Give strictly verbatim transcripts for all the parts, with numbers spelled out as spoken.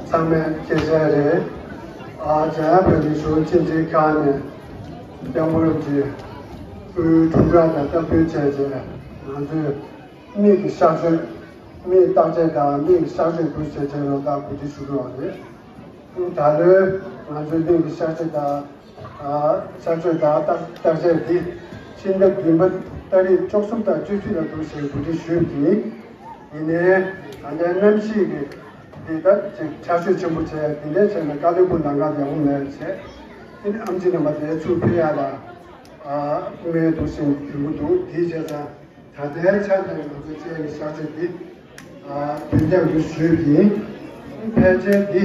ཚང་མས་མཁྱེན་གསལ་རེད། ཨ་འཇམ་དབྱངས་བོད་ཀྱི་གཞུང་ཕྱི་འབྲེལ་ཁང་ནས་སྐྱབས་མགོན་གྱི་དབུས་དྲུང་འཕྲང་དང་སྟབས་བསྟུན་བྱས་རྗེས་ང་ཚོས་མིག་གི་གཤག་བཅོས། མིག་བརྟག་དཔྱད་དང་མིག་གི་གཤག་བཅོས་འདུ་བྱེད་ཆེད་ལོ་ལྟར་གོ་སྒྲིག་ཞུ་དགོས་པ་རེད། ད་ལོའི་ང་ཚོའི་གླིང་གི་གཤག་བཅོས་དང་། ཨ། གཤག་བཅོས་དང་བརྟག་བརྟག་དཔྱད་འདི་ཕྱི་ཟླ་བདུན་པ་ཏ་རིག་བཅུ་གསུམ་དང་བཅུ་བཞི་ལ་འདུག་ཞེས་གོ་སྒྲིག་ཞུས་ཀྱིན། ཡིན་ནའི་ད་ལྟའི་གནམ་གཤིས་ཀྱི་འདི་ལྟར་ཅིག་ཆར་ཞོད་ཆེན་པོ་བྱས་འདི་འདྲའི་བྱས་ན་བཀའ་བློན་སྦུག་ལམ་ཁ་ཡག་པོ་མེད་བྱས། དེ་ནི་ཨེམ་ཆི་རྣམ་པ་དེ་ཚུར་ཕེབས་ཡག་ལ། ཨ། སྐུ་ངལ་འདུག་སེ་འགྱུར་གྱི་འདུག་དེའི་བྱས་ཙང་། ད་ལྟའི་ཆ་ནས་ང་ཚོ་བཅས་ཀྱི་གཤག་བཅོས་འདི། ཨ། དོན་རྐྱང་དུ་ཞུས་ཀྱིན། ཕལ་ཆེར་འདི།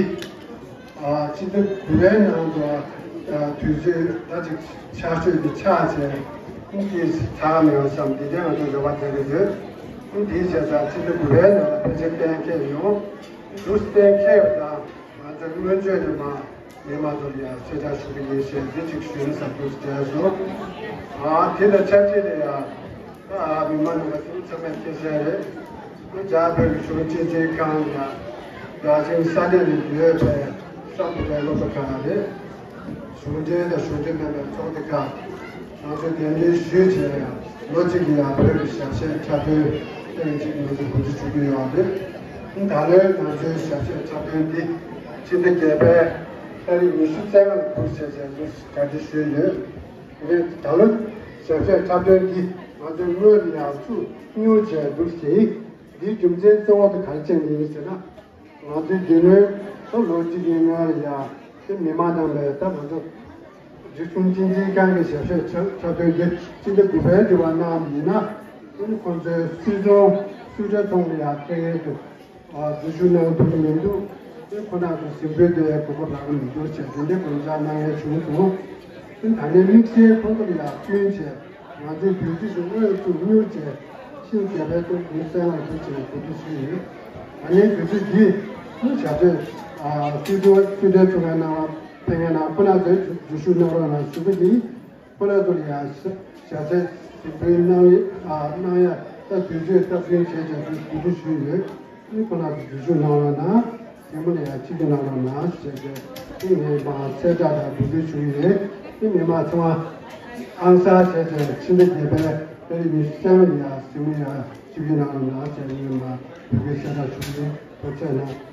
ཨ། ཕྱི་ཟླ་དགུ་པའི་ནང་དུ། ཨ། དུས་ཚོད་ད་ཅིག་ཆར་ཞོད་འདི་ཆག་བྱས། འདི་ཚར་མེད་པ་བསམ་འདི་འདྲའི་ང་ཚོ་རེ་བ་བྱེད་ཀྱི་ཡོད། འདིའི་བྱས་ཙང་ཕྱི་ཟླ་དགུ་པའི་ནང་ལ་ཕལ་ཆེར་གཏན་འཁེལ་ཡོང་། འདུག་གཏན་འཁེལ་བ་དང་། ང་ཚོས་སྔོན་ཆད་དུ་མ་མི་མང་ཚོར་ཡང་གསལ་བསྒྲགས་ཞུ་གི་ཡིན་ཞེས་འདི་གཅིག་ཞུ་ན་བསམ་འདུག་ཟེར་སོང་། ཨ། དེ་དང་ཆབས་ཅིག་ལ་ཡང་། ཨ། མི་མང་རྣམ་པ་ཚོ་ཚང་མས་མཁྱེན་གསལ་རེད། འཇམ་དབྱངས་བོད་ཀྱི་གཞུང་སྤྱི་ཁྱབ་ཁང་ཡང་རྒྱལ་ཆེན་ས་གནས་ནས་ཡོད་པའི་བསམ་བློ་བའི་སློབ་གྲྭ་ཁག་རེད། གཞུང་འབྲེལ་དང་གཞུང་འབྲེལ་མིན་པའི་ཚོགས་སྡེ་ཁག་ང་ཚོས་གདན་འདྲེན་ཞུས་བྱས་ཡང་ལོ་གཅིག་གི་ཡང་བོད་ཀྱི་ཞབས་གཞས་འཁྲབ་སྟོན་ཐེངས་གཅིག་ང་ཚོས་གོ་སྒྲིག་ཞུ་གི་ཡོད་རེད། ད་ལོའི་ང་ཚོའི་ཞབས་གཞས་འཁྲབ་སྟོན་འདི་ཕྱི་ཟླ་བརྒྱད་པའི་ཏ་རིག་ཉི་ཤུ་རྩ་ལྔ་ལ་འདུག་བྱས་བྱས་ནས་གྲ་སྒྲིག་ཞུས་ཡོད། དེ་ནས་ད་ལོ་ཞབས་གཞས་འཁྲབ་སྟོན་འདི་ང་ཚོས་སྔོན་ལ་ཡང་ཚུར་བསྙུར་བྱས་འདུག་ཟེར། འདིའི་རྒྱུ་མཚན་གཙོ་བོ་དེ་ག་རེ་བྱས་ནས་ཡིན་ཟེར་ན། ང་ཚོའི་རྒྱུན་ལས་ད་ལོ་གཅིག་གི་སྔོན་ལ་ཡང་དེ་མི་མང་རྣམས་ལ་ད་ང་ཚོ་རིག་གཞུང་སྤྱི་འཛིན་ཁང་གི་ཞབས་གཞས་འཁྲབ་སྟོན་འདི་ཕྱི་ཟླ་དགུ་པའི་དུས་བར་གནང་བ་ཡིན་ན། ཁོང་ཚོའི་སུད་ཚོང་སུད་ཊར་ཚོང་ལ་ཡང་ཕན་ཡོན་དུ། འཛུལ་ཞུགས་གནང་ཐུབ་ཀྱི་མི་འདུག་དེ་ཁོ་ན་ཚོ་ཟིན་བྲིས་དེ་གོ་སྐབས་རག་གི་མི་འདུག་ཅེས་དེ་འདྲའི་དགོངས་འཆར་གནང་ཡས་བྱུང་སོང་། དེ་ད་ནས་དམིགས་བསལ་ཁོང་ཚོ་ལ་ཡང་བསྟུན་བྱས་ང་ཚོའི་དུས་ཚོད་ཞིག་དངོས་སུ་མྱུར་བྱས་ཕྱི་ཟླ་བརྒྱད་པའི་སྟོན་དགུང་གསལ་བསྒྲགས་ཞུ་ཆེད་དུ་འདུག་ཞུས་ཡོད། ད་ནས་དུས་ཚོད་འདི་ནི་བྱ་སྤྱོད་སྲིད་སྐྱོང་སྲིད་གྲོས་ཚོགས་པའི་ནང་ལ་ཕེབས་མཁན་ནང་ཁོ་ན་ཚོས་འཛུལ་ཞུགས་གནང་རོགས་གནང་ཞུ་གི་ཡིན། ཁོ་ན་ཚོར་ཡང་ཞབས་ཞབས་ཚད་ཟིན་བྲིས་གནང་ཡ་གནང་ཡ་ད་དུས་ཚོད་སྟབས་བསྟུན་བྱས་ཀྱང་དུས་གོ་སྒྲིག་ཞུས་ཡོད། ཨ་ནི་ཁོ་ན་ཚོ་འཛུལ་ཞུགས་གནང་རོགས་གནང་། དེ་མོ་ནས་ཡང་ཆིབས་བསྒྱུར་གནང་རོགས་གནང་ཞེས་བྱས་ཏེ་ངས་མར་གསལ་བསྒྲགས་དང་འབོད་སྐུལ་ཞུ་གི་ཡོད། ཨ་ནི་མི་མང་ཚང་མ་ཨང་གསར་བྱས་ཏེ་ཕྱི་ཟླ་བརྒྱད་པའི་ཏ་རིག་ཉི་ཤུ་རྩ་ལྔ་ཉིན་ཡང་གཟིགས་མོ་ཡང་ཆིབས་བསྒྱུར་གནང་རོགས་གནང་ཞེས་ངས་མར་འབོད་སྐུལ་གསལ་བསྒྲགས་ཞུ་གི་ཡོད། ཐུགས་རྗེ་གནང་།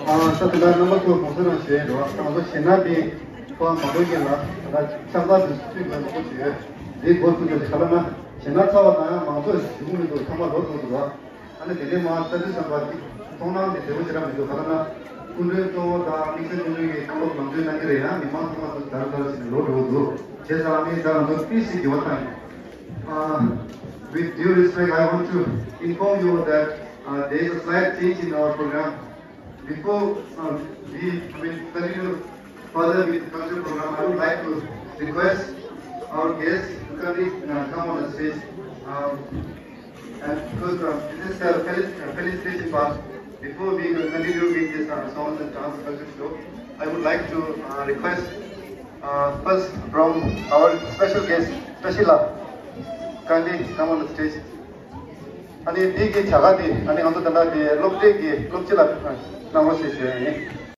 ཨ། ས་དེ་ལ་རྣམ་པ་ཚོ་གོང་ས་རང་བཞིན་རེད་བ། ང་ཚོ་གཞན་དག་གི་ཁོ་མ་གཏོགས་ཀྱི་ལ་ད་ལྟ་ཆང་ས་དུ་སུས་མེད་པ་ཁོ་བྱོས་འདི་སྒོ་ཚུགས་ཀྱི་ཁ་ལ་ན་གཞན་དག་ཚ་བ་དང་མང་ཚོགས་ཞུགས་མི་འདུག་ཚང་མ་ལོག་འགྲོ་འདུག་བ། ཨ་ནི་དེ་ནས་མ་ས་དུ་བསམ་པ་གི་མཐོང་སྣང་དེ་བདེ་བོ་ཞེ་དྲག་མི་འདུག་ཁ་ལ་ན་སྐུ་མགྲོན་གཙོ་བོ་དང་དམིགས་བསལ་སྐུ་མགྲོན་གྱི་བཀའ་སློབ་ལམ་སྟོན་གནང་གི་རེད། ཡང་མི་མང་ཚང་མ་ཚོ་དར་དར་ཞིག་ལོག་འགྲོ་འདུག་བྱས་ཙང་ཨ་ནི་ད་ང་ཚོ་ཏིས་ཞིག་འགྱུར་བ་བཏང་ཡོད། Uh, with due respect, I want to inform you that uh, there is a slight change in our program. Before uh, we I mean, continue further with the cultural program, I would like to request our guests to kindly uh, come on the stage. Um, and because uh, this is the felic- uh, felicitation part, before we continue with this uh, songs and dance culture show, I would like to uh, request Uh, first, from our special guest, Tashila, kindly come on the stage. ཨ་ནི་འདི་གི་བྱ་དགའ་འདི་ཨ་ནི་ང་ཚོ་ད་ལྟ་འདི་སློབ་གྲྭའི་གི་སློབ་སྤྱི་ལ་གནང་རོགས་ཞེས་ཞུ་ཡ་ཡིན།